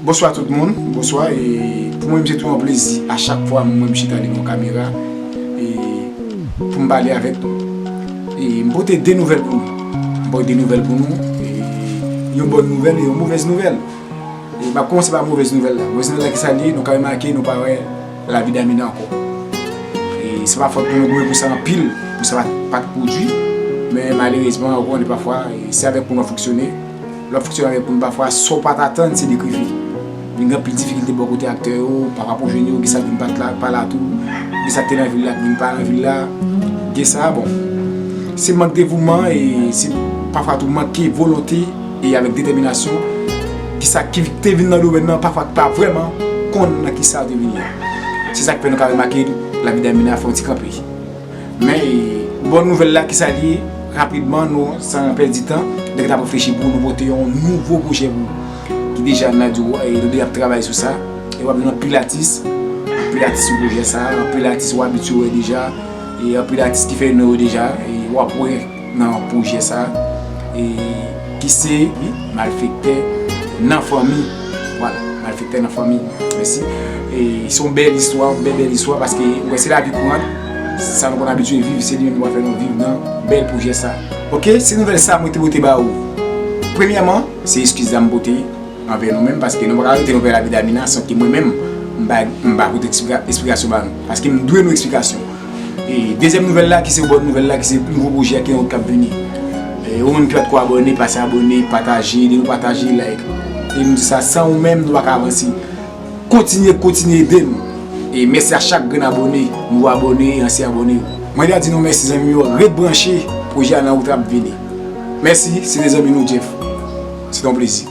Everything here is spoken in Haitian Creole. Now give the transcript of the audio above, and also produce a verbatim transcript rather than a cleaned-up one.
Bonswa tout moun, bonswa. E pou mwen, se toujou yon plezi a chak fwa mwen m chita devan yon kamera e pou m pale avèk nou. E m pote de nouvèl pou nou. M pote de nouvèl pou nou. E yon bòn nouvèl e yon movèz nouvèl. E m ap kòmanse pa movèz nouvèl la. Movèz nouvèl la, ki sa li ye? Nou ka remake, nou pa wè lavi Damina ankò. E se pa fòt nou, nou goumen pou sa anpil, pou sa pa, pa t pwodui. Men malerezman, ou konnen pafwa, e se avèk moun w ap fonksyone. Lè w ap fonksyone avèk moun, pafwa, sa w pa t atann, se li k rive. Vin gen anpil difikilte bò kote aktè yo, pafwa pou jwenn yo, gen sa k vin pa t la, pa la tou, gen sa k te nan vil la, k vin pa nan vil la, gen sa, bon. Se mank devouman e se pafwa tou manke volonte e avèk detèminasyon, ki sa ki te vin nan domèn nan, pafwa ki pa vrèman konn nan ki sa yo te vini an. Se sa k fè nou ka remake lavi Damina fè yon ti kanpe. Men, e, bòn nouvèl la, ki sa li ye? Rapidman, nou, san pèdi tan, nèg t ap reflechi pou nou pote yon nouvo pwojè pou ou. Ki deja, n a di w, e, nou deja ap travay sou sa. E w ap jwenn anpil atis, anpil atis sou pwojè sa, anpil atis w abitye wè deja, e anpil atis ki fè non yo deja, e w ap wè nan pwojè sa, e ki se, wi, Malfektè nan Fanmi. Vwala, Malfektè nan Fanmi. Mèsi. E se yon bèl istwa, yon bèl, bèl istwa, paske wè, se lavi kouran, sa nou konn abitye viv, se li menm ki pral fè nou viv nan bèl pwojè sa. Oke, se nouvèl sa mwen te pote ba ou. Premyèman, se eskiz la m pote anvè nou menm, paske nou pa ka rete nou fè lavi Damina san ke mwen menm, m pa, m pa pote eksplika-, eksplikasyon ba nou. Paske m dwe nou eksplikasyon. E dezyèm nouvèl la, ki se bòn nouvèl la, ki se nouvo pwojè a, ki nan wout k ap vini. E ou menm ki pa t ko abòne, pase abòne, pataje, depi w pataje, like. E m di sa, san ou menm, nou pa ka avanse. Kontinye, kontinye ede nou. E mèsi a chak grenn abòne, nouvo abòne, ansyen abòne. Mwen te di nou mèsi zanmi yo, ret branche, pwojè a nan wout ap vini. Mèsi, se te zanmi nou Jeff. Se te yon plezi.